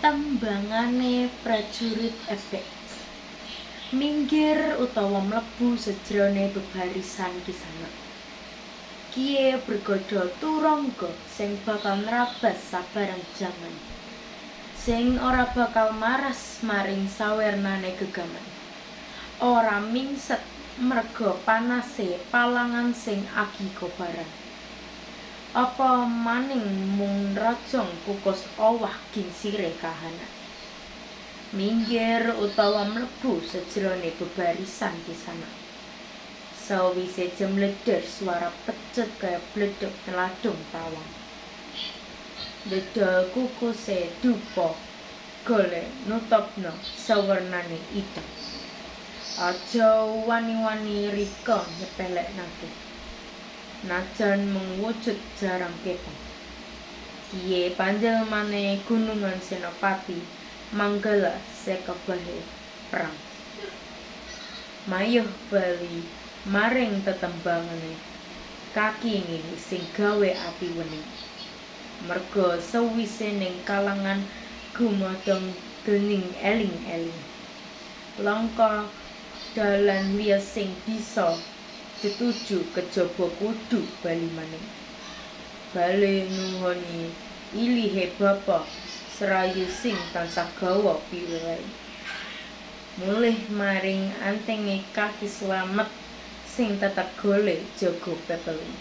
Tembangane prajurit ebeg. Minggir utawa mlebu sejrone bebarisan Kisanak. Kiye bregodo turangga sing bakal nrabas sabarang jaman. Sing ora bakal maras maring sawernane gegaman. Ora mingset merga panase palangan sing agi kobaran. Apa maning mung nrojong kukus owah gingsire kahanan. Minggir utawa mlebu sejrone bebarisan Kisanak. Sawise jemleder swara pecut kaya bledhog tladung tawang. Ndedol kukuse dupa gole nutupna sawernane idang. Aja wani-wani rika nyepeleknake. Najan mung wujud jarang ketang. Kiye panjelmane gunungan senopati manggala sekabehe perang. Mayuh bali maring tetembangane kaki ngene sing gawe ati wening. Merga sewise ning kalangan gumadhong dening eling-eling. Langka dalan liya sing bisa dituju kejaba kudu bali maning. Bali nuhoni ilihe bapa Serayu sing tansah gawa piwelehe. Mulih maring antenge kaki slamet sing tetep gole jaga pepeling.